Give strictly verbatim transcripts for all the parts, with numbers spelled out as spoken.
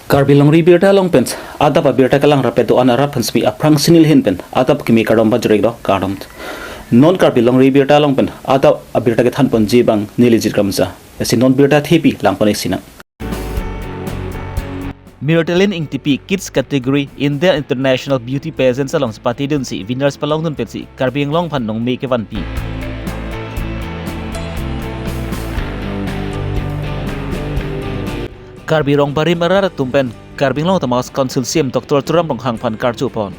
Karbi Longri Abirta along pen adap abirta kelang rapet do-an arat aphan semi aphrang sinil hin pen adap kimi kardom pajirek do kardom. Non Karbi Longri Abirta along pen adap abirta kethanponji abang neli Jit Kramsa. Lasi non birta thepi langpon-ik sinang. Mirtalin Ingtipi Kids Category India International Beauty Pageant along chepatedunsi winners palongdun pensi Karbi Anglong aphan nongme kevanpi. Karbi Rong Barim arat atum pen Karbi Anglong Autonomous Council C E M Doctor Tuliram Ronghang aphan karju pon.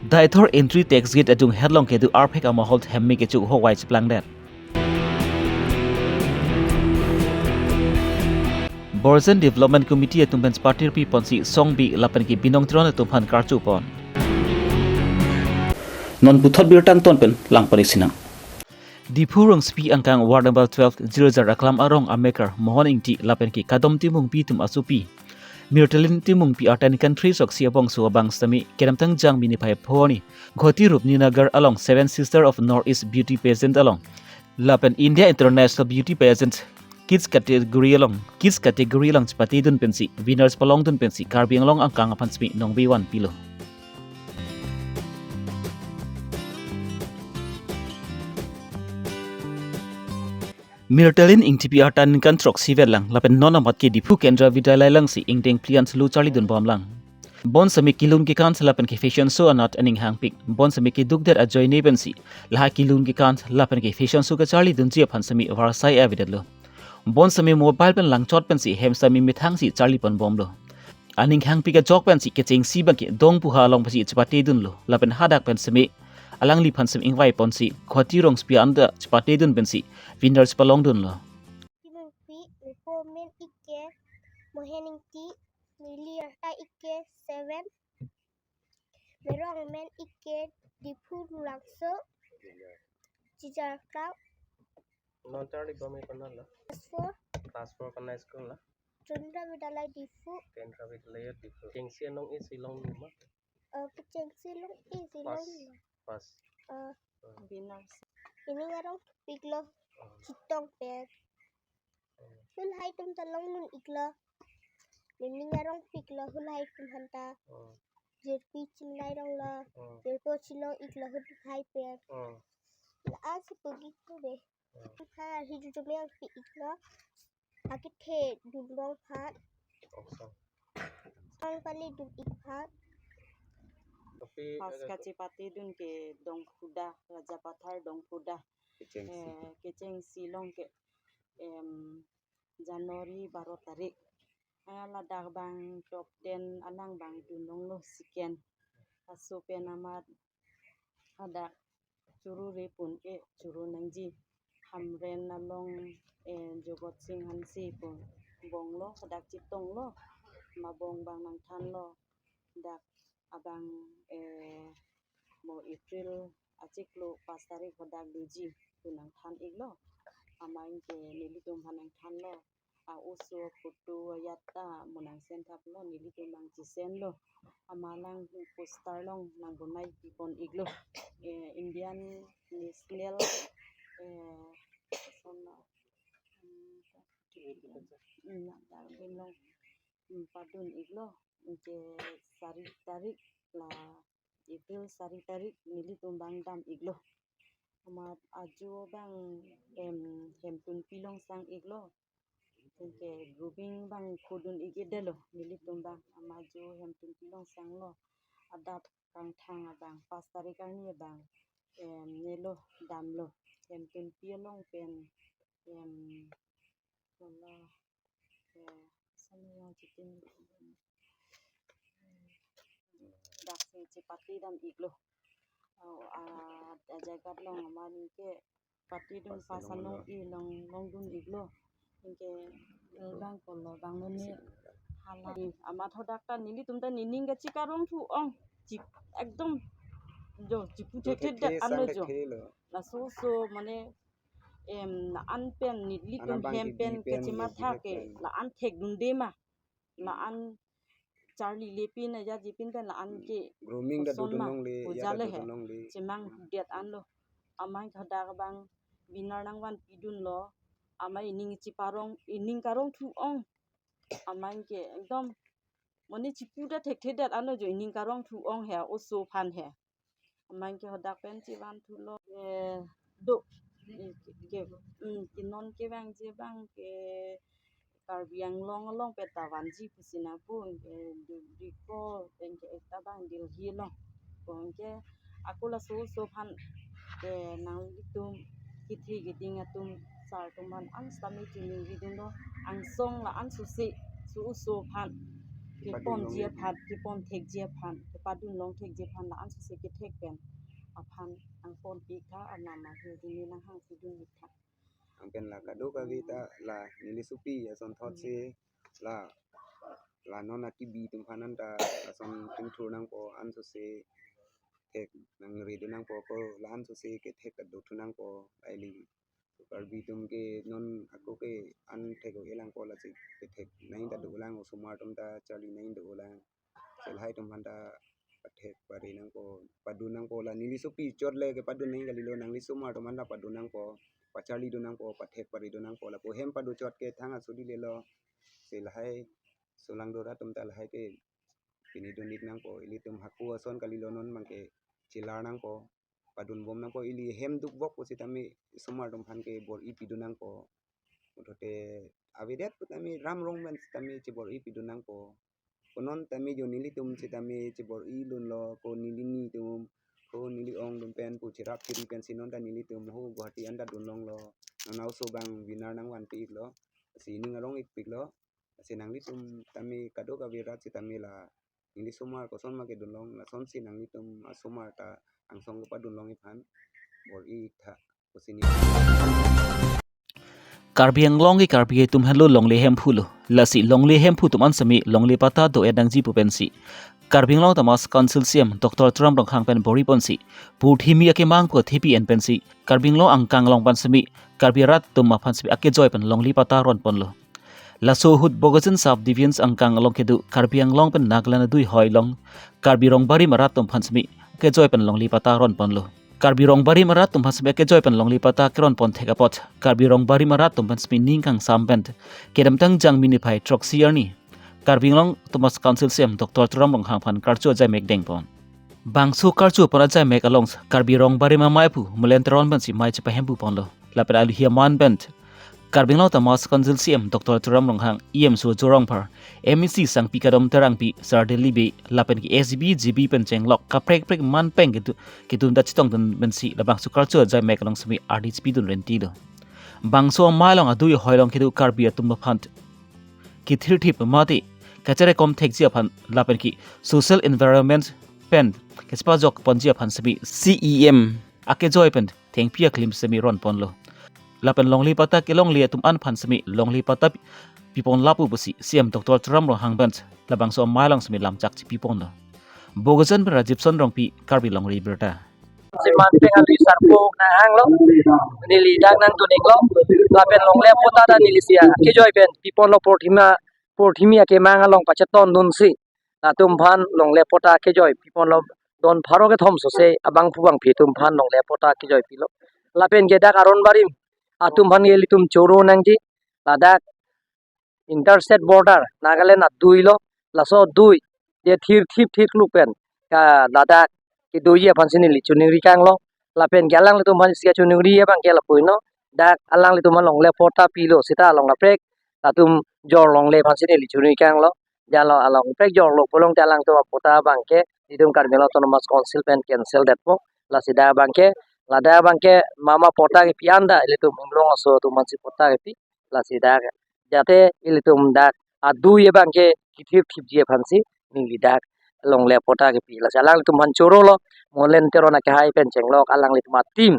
Deithor entry tax gate adung hetlong kedo arphek amahol hemmi kecho hovai cheplangdet. Borjan Development Committee atum pen chepatirpi ponsi Songbi lapen ke Binong Teron atum aphan karju pon. Non puthot birta angton pen langpon-ik sinang. Diphu Rongsopi angkang ward number twelve Jirjar Aklam arong amekar Mohon Ingti lapen ke Kadom Timungpi atum asopi Mirtalin Timungpi arta ningkan throk-isi abongso abang semi kedamtang Jangmi niphai pho arni Guwahati Rupni Nagar along Seven Sister of North East Beauty Pageant along lapen India International Beauty Pageant Kids category along, Kids category along chepatedun pensi winners palongdun pensi Karbi Anglong angkang aphan semi nongbe vanpilo. Mirtalin Ingtipi arta ningkan throksi vet lang lapen non amat ke Diphu Kendra Vidyalaya alongsi ingdeng phli an selu charlidun bomlang. Bonsemi kelun kekan lapen ke fashion show anat aning hangpik. Bonsemi kedukdet ajoine pensi lahai kelun kekan lapen ke fashion show kacharlidunji aphan semi varsai avedetlo. Bonsemi mobile pen langchot pensi hem semi methangsi charlipon bomlo. Aning hangpik ajok pensi kechengsi abang ke Dongpuha along pensi chepatedunlo. Lapen hadak pen semi alangliphan semi ingvaiponsi Guwahati Rongsopi anta chepatedun pensi winners palongdunlo. Timungpi, mepo amen ik ke Mohon Ingti, neli arta ik ke seven, merong amen ik ke Diphu Rulangso, Jirjar Aklam. Non charli bom-ik konat lo? Class four. Class four konat school lo? Kendra Vidyalaya Diphu. Kendra Vidyalaya Diphu. Kechengsi anong isi longlo ma? Eh, kechengsi anong isi longlo. First. Eh. Hmm. Binar. Nening arong piklo. Hmm. Chetong pen. Hmm. Lahai atum ta longdun iklo. Nening arong piklo lahai atum aphanta. Hmm. Jirpi chinglai ronglo. Hmm. Jirpo chelong iklo lahai pen. Hmm. La-an si pugik tu be. Hmm. Ha, hi ju jumeng pi iklo. Akethe dunbom aphan. Acha. Ang pali dun ik aphan. Tapi, first eh, kachepatedun ke Dongphuda, Rajapathar Dongphuda. Kechengsi. Eh, kechengsi along ke, em, January baro tarik. Ah, ladak abang top ten alang abang dun longlo second. Laso pen amat hadak churu repun ke churu nangji. Hamren along, eh, Jogot Sing Hanse pu abong lo, hadak chetonglo. Mabong abang nangthanlo. Dak abang, eh, mo April achiklo pas tarik hadak doji pu nangthan iklo. Amat anke nelitum aphan nangthanlo. A-oso photo ayat ta mo nang send thaplo, nelitum nang chesendlo. Amat alang poster along nangbonai pipon iklo. Eh, Indian National, eh, sana, hmm, hmm, nang tar bin along, hmm, padun iklo. Anke sari tarik la April sari tarik nelitum abang dam iklo. Amat ajo abang, em, Hemtunpi along sang iklo. Anke grooming abang khodun ik-edetlo nelitum abang. Amat ajo Hemtunpi along sanglo. Adap kangthang abang pas tarik arni abang, em, nelo damlo. Hemtunpi along pen, em, kola, eh, sami yang chitin. Dak si chepatedam iklo. Oh, ah, ajagat along amat anke patedun, pas anong-e long, longdun iklo. Anke, eh, bang kolo, bang noni hala. Amat hadak ta nelitum ta nening kachikarong thu ong. Chip, ekdom, jo, chipu thekthedet anlo jo. Laso so, mane, em, la-an pen, nelitum hem pen, kechematha ke, la-an thekdunde ma. La-an charlile pin, ajat jipin pen la-an ke grooming ta koson ma, dodun longle, ya ta dodun longle. Chemangdet anlo. Amat hadak abang winner nangvanpidunlo. Amai ining chiparong, ining karong thu-ong. Amai ke ekdom mane chipu ta thekthedet ano jo, ining karong thu-ong he, oso aphan he. Amai ke hadak pen chivan thulo. Eh, do. Eh, ke, ke, mm, ke non kevangji abang ke Karbi Anglong along pen ta vanji pusi nangpu, ke Dubri ko, ke ekta abang Delhi along. Ko ke ako laso oso aphan, ke nanglitum kethe keding atum sar atum aphan an sitame chiningri dunlo, angsong la-an sose, so oso aphan kepon ji aphan, kepon thekji aphan, kepadun long thekji aphan la-an sose kethek pen aphan nangponpik tha, anam ahu dini nanghangpidun ik tha. Anpen la kadokave ta la neli sopi asonthot si la, la non akibi atum aphan anta lason tingthur nangpo, an sose thek nangri dun nangpo, ko la-an sose kethek ta do thu nangpo, laili. Karbi atum ke non ako ke an thek o-e langpo, lasi kethek nangji ta dolang, osomar atum ta charli nangji dolang. Si lahai atum aphan ta pathek pari nangpo, padun nangpo, la neli sopi chot le kepadun nangji kalilo, nangli osomar atum aphan ta padun nangpo, pacharli dun nangpo, pathek pari dun nangpo, lapu hem pado chot ke thang asodi lelo. Si lahai solangdo rat atum ta lahai ke pini dun ik nangpo, ilitum hako ason kalilo, non abang ke chelar nangpo, padun bom nangpo, ili hem dukvok pusitame osomar atum aphan ke bor-i pidun nangpo. Muthote avedet putame ram rong pen sitame chebor-i pidun nangpo. Ko non tame jo nelitum sitame chebor-i dunlo, ko neli nitum, ko neli ong atum pen pu cherap cheri pensi non ta nelitum ho Guwahati anta dun longlo. Non oso abang webinar nangvanpi iklo, si ning arong ikpiklo. Si nanglitum tame kadokave rat sitame la neli osomar koson ma kedun long, lasonsi nanglitum asomar ta angsong kepadun longji aphan bor-i ik tha, pusi neli. Karbi Anglong ke Karbi atum henlo longle Hemphu lo. Lasi longle Hemphu atum an sitame longle patta do-et nangji pu pensi Karbi Anglong Autonomous Council C E M Doctor Tuliram Ronghang pen bor-i ponsi purthimi akemang pu thepi en pensi Karbi Anglong angkang along pen sitame Karbi arat atum aphan sitame akejoi pen longle patta ron ponlo. Laso ahut Bokajan Sub Division angkang along kedo Karbi Anglong pen Nagaland adui hoi along Karbi Rongbarim arat atum aphan sitame akejoi pen longle patta ron ponlo. Karbi Rongbarim arat atum aphan sitame akejoi pen longle patta keron pon thek apot Karbi Rongbarim arat atum aphan sitame ning kangsam pen kedamtang Jangmi niphai throksi arni Karbi Anglong Autonomous Council C E M Doctor Tuliram Ronghang aphan karcho ajaimek deng pon. Bangso karcho pon ajaimek along Karbi Rongbarim amei aphu Mulen Teron pensi mei chepahemphu ponlo. Lapen alohi aman pen Karbi Anglong Autonomous Council C E M Doctor Tuliram Ronghang, E M Surjya Rongphar, M A C Sangpi Kadom Terangpi, Sar Delhi Bey, lapen ke S G B, G B pen chenglok kaprek kaprek man peng ketu, ketun ta chetong dun pensi labangso karcho ajaimek along sitame ardi chepidun renti do. Bangso amei along adui hoi along kedo Karbi atum aphan kethirthip mate kacherekom thekji aphan lapen ke social environment pen kachepajok ponji aphan sitame C E M akejoi pen thengpi aklim sitame ron ponlo. Lapen longle patta kelongle atum an aphan sitame longle patta pi-, pipon lapu pusi C E M Doctor Tuliram Ronghang pen labangso amei along sitame lamchak chepi ponlo. Bokajan pen Rajibson Rongpi, Karbi Longri Abirta. Si man peng alohi sarpo nanghanglo, neli dak nangdun iklo, lapen longle patta ta neli si akejoi pen piponlo, purthima, purthimi akemang along pachetong dunsi latum aphan longle patta akejoi piponlo, don pharo kethom sose abangphu bangphi atum aphan longle patta akejoi pilo. Lapen ke dak aron barim atum aphan ke ilitum choro nangji, ladak interstate border Nagaland adui lo, laso adui je thirthip thirkluk pen ka ladak kedoji aphan si neli choningri kanglo. Lapen ke alanglitum aphan si kachoningri abang ke lapu-i no, dak alanglitum aphan longle patta pilo seta along kaprek latum jor longle aphan si neli choningri kanglo. Jalo along kaprek jorlo pulote alangtum apatta abang ke itum Karbi Anglong Autonomous Council pen cancel detpo. Lasi dak abang ke, ladak abang ke mama patta kepi anta ilitum inglong aso atum aphan si patta kepi. Lasi dak jate ilitum dak adui abang ke kethirthipji aphan si neli dak longle patta kepi. Lasi alanglitum aphan chorolo, Mulen Teron akehai pen chenglok alanglitum a-team,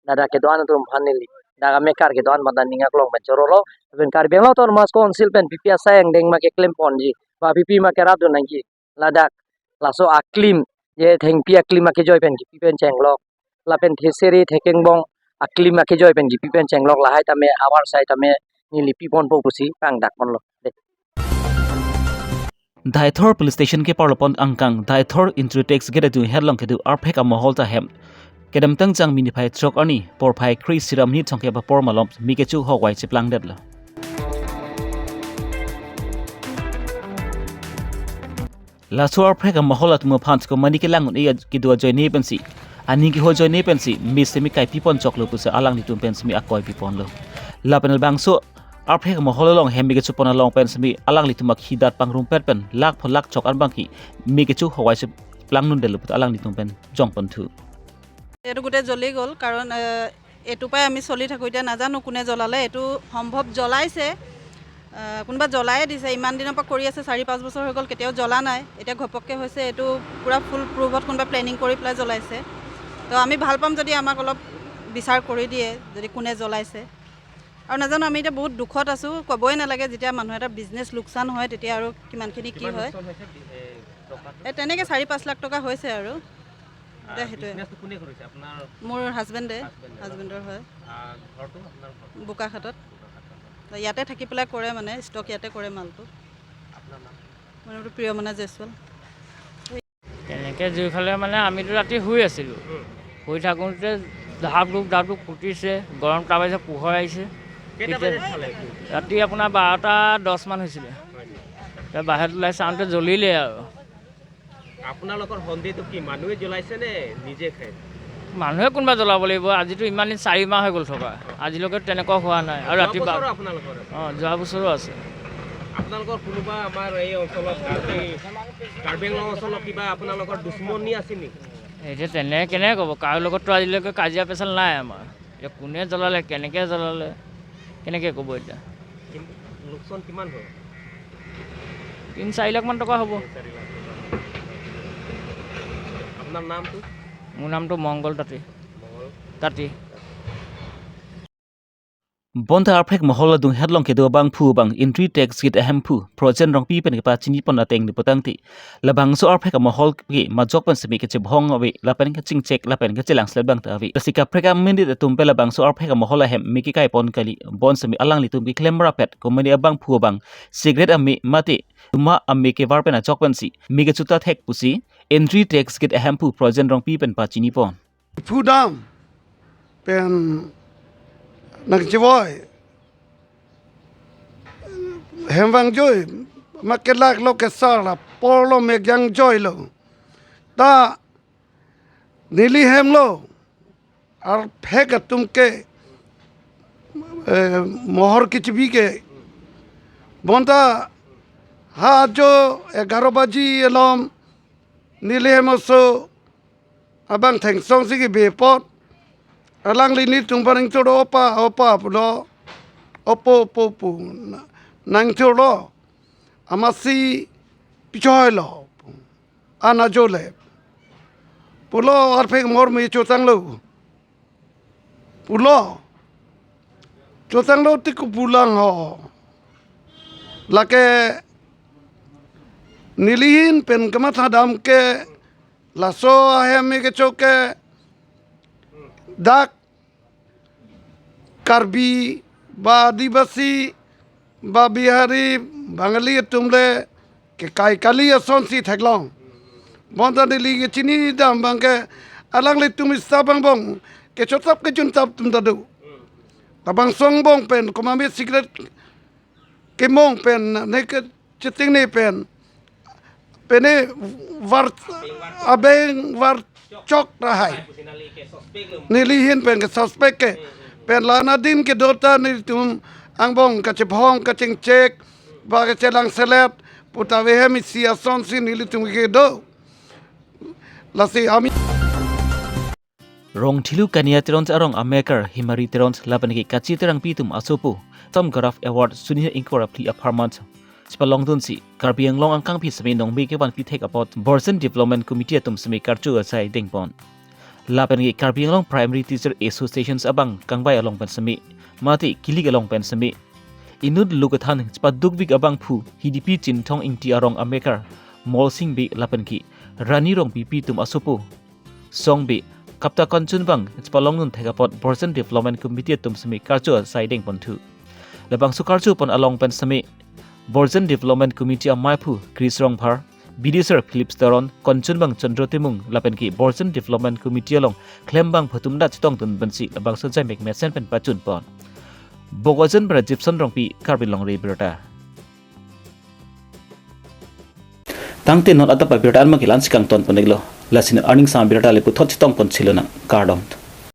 ladak kedo-an atum aphan neli, dak amekar kedo-an aphan ta ning aklong pen chorolo. Lapen Karbi Anglong Autonomous Council pen P P asai angdeng ma keklem ponji, ba P P ma kerapdun nangji, ladak laso aklim, je thengpi aklim akejoi pen kepi pen chenglok, lapen thesere thekengbong aklim akejoi pen kepi pen chenglok, lahai tame ahavar sai tame neli piponpo pusi pangdak ponlo. De. Deithor Police Station keparlo pon angkang Deithor Introtech Gate adung het along kedo arphek amohol ta hem Kedamtang Jangmi niphai throk arni porphai kre-isi ra minit thomkep apor malom me kecho hokvai cheplangdetlo. Laso arphek amahol atum aphan komani kelang un-e kedo ajoine pensi, aning keho ajoine pensi me semi kaipipon choklo pusi alanglitum pen semi akoi piponlo. Lapen labangso arphek amahol along hem me kechopon along pen semi alanglitum akhidat pangrumpet pen lakh pho lakh chok an abangke me kecho hokvai cheplangnundetlo puta alanglitum pen jongponthu. এইটো গোটেই জ্বলি গ'ল, কাৰণ, এ, এইটোৰ পৰাই আমি চলি থাকোঁ। এতিয়া নাজানো কোনে জ্বলালে, এইটো সম্ভৱ জ্বলাইছে, এ, কোনোবা জ্বলাই দিছে। ইমান দিনৰ পৰা কৰি আছে, চাৰি পাঁচ বছৰ হৈ গ'ল, কেতিয়াও জ্বলা নাই। এতিয়া ঘপককৈ হৈছে, এইটো পূৰা ফুল প্ৰুফত কোনোবা প্লেনিং কৰি পেলাই জ্বলাইছে। তো আমি ভাল পাম যদি আমাক অলপ বিচাৰ কৰি দিয়ে, যদি কোনে জ্বলাইছে। আৰু নাজানো, আমি এতিয়া বহুত দুখত আছোঁ, ক'বই নালাগে। যেতিয়া মানুহ এটা বিজনেছ লোকচান হয়, তেতিয়া আৰু কিমানখিনি কি কিমান হয়। লোকচান হৈছে বি-, এ, টকাটো? এ, তেনেকৈ চাৰি পাঁচ লাখ টকা হৈছে আৰু। আহ, এতিয়া সেইটোৱে। বিজনেছটো কোনে কৰিছে? আপোনাৰ মোৰ হাজবেণ্ডে, হাজবেণ্ডে ন? হাজবেণ্ডৰ হয়। আহ, ঘৰটো আপোনাৰ ঘৰটো? বোকাখাটত। বোকাখাটত। ইয়াতে থাকি পেলাই কৰে, মানে ষ্টক ইয়াতে কৰে মালটো। আপোনাৰ নাম? মোৰ নামটো প্ৰিয়মনা জয়ছোৱাল। তেনেকে জুই খালে মানে আমিতো ৰাতি শুই আছিলোঁ। উম। শুই থাকোঁতে ধাপ ধুপ ধাপ ধুপ ফুটিছে, গৰম তাপ আহিছে, পোহৰ আহিছে। কেইটা তেতিয়া বজাত খালে? ৰাতি আপোনাৰ বাৰটা দহ মান হৈছিলে। হয় নেকি? তে বাহিৰত ওলাই চাওঁতে জ্বলিলে আৰু। আপোনালোকৰ সন্দেহটো কি, মানুহে জ্বলাইছে নে নিজে খাই? মানুহে কোনোবা জ্বলাব লাগিব। আজিতো ইমান দিন চাৰি মাহ হৈ গ'ল থকা, আজিলৈকে তেনেকুৱা হোৱা নাই। আৰু যোৱা ৰাতি বা-, বছৰো আপোনালোকৰ আছে? অ, যোৱা বছৰো আছে। আপোনালোকৰ কোনোবা আমাৰ এই অঞ্চলত কাৰ্বি, কাৰ্বি আংলং অঞ্চলত কিবা আপোনালোকৰ দুশ্মনী আছে নেকি? এতিয়া তেনে কেনেকে ক'ব, কাৰো লগততো আজিলৈকে কাজিয়া পেচাল নাই আমাৰ। এতিয়া কোনে জ্বলালে, কেনেকে জ্বলালে, কেনেকে ক'ব এতিয়া? কিম-, লোকচান কিমান হ'ল? তিনি চাৰি লাখ মান টকা হ'ব। তিনি চাৰি লাখ টকা। আপোনাৰ নামটো? মোৰ নামটো মংগল তাঁতী। মংগল। তাঁতী। Bonta arphek amahol adung hetlong kedo abangphu abang entry tax gate ahemphu Projen Rongpi pen kepachinipon ateng nipotangte, labangso arphek amahol ke majok pen semi kechebhong ave, lapen kechingchek lapen kechelang slet abang ta ave. Lasi kaprek amonit atum pen labangso arphek amahol ahem me kekaipon kali, bonsemi alanglitum keklem rapet komani abangphu abang cigarette ame mate tuma ame kevar pen ajok pensi me kechuta thek pusi entry tax gate ahemphu Projen Rongpi pen pachinipon. Phudam pen nangchevoi hem vangjoi, ma kelak lo kesar la porlo, mek jangjoilo. Ta neli hem lo arphek atum ke, eh, mohor kechebi ke. Bonta ha ajo egaro baji alom neli hem oso abang thengsong si kebe apot, alangli nelitum pen nangchoro, "Opa, opa," pulo, "Opo, opo," pu, na-, nangchoro, "Amatsi pichoilo, pu, an ajo le," pulo, "Arphek amahol me chotanglo," pulo, "Chotanglo ti kopulang ho." Lake neli ahin pen kamathadam ke laso ahem me kecho ke dak Karbi ba Adivasi ba Bihari, Bangali atum le kekai kali asonsi theklong. Bonta neli kechinidam abang ke alanglitum staff angbong kechotap kejuntap atum ta do. Labangso angbong pen komatme cigarette kemong pen ne ke chiting ne pen pene var abeng var chok ra hai. Neli ahin pen ke suspect ke pen la nadin kedo ta nelitum angbong kachebhong kachingchek ba kachelang selet puta ave hem isi asonsi nelitum kedo. Lasi ami Rongthilu Kania Teron arong amekar Himari Teron lapen ke Kachi Terangpi atum asopo Tom Garaf Award suni ingkoi ra phli apharman chepalongdunsi Karbi Anglong angkangpi semi nongbe kevanpi thek apot Borjan Development Committee atum semi karcho asai dengpon. Lapen ke Karbi Anglong Primary Teacher Associations abang kangbai along pen semi mate kilik along pen semi inut lukethan chepadukvik abangphu Hidipi Chinthong Ingti arong amekar Molsing Bey lapen ke Rani Rongpipi atum asopo Song Bey, Kapta Kanchun abang chepalongdun thek apot Borjan Development Committee atum semi karcho asai dengponthu. Labangso karchopon along pen semi Borjan Development Committee amaiphu Chris Rongphar, B D C Philips Teron, Kanchanbang Chandra Timung lapen ke Borjan Development Committee along klembang phutum ta chetongdun pensi labangso jaimek mesen pen pachunpon. Bokajan pen Jipson Rongpi, Karbi Longri Abirta. Tangte non adap abirta anma ke la-ansi kangtonpon-iklo. Lasi non arni angsam abirta le puthot chetongpon silonang, kardom.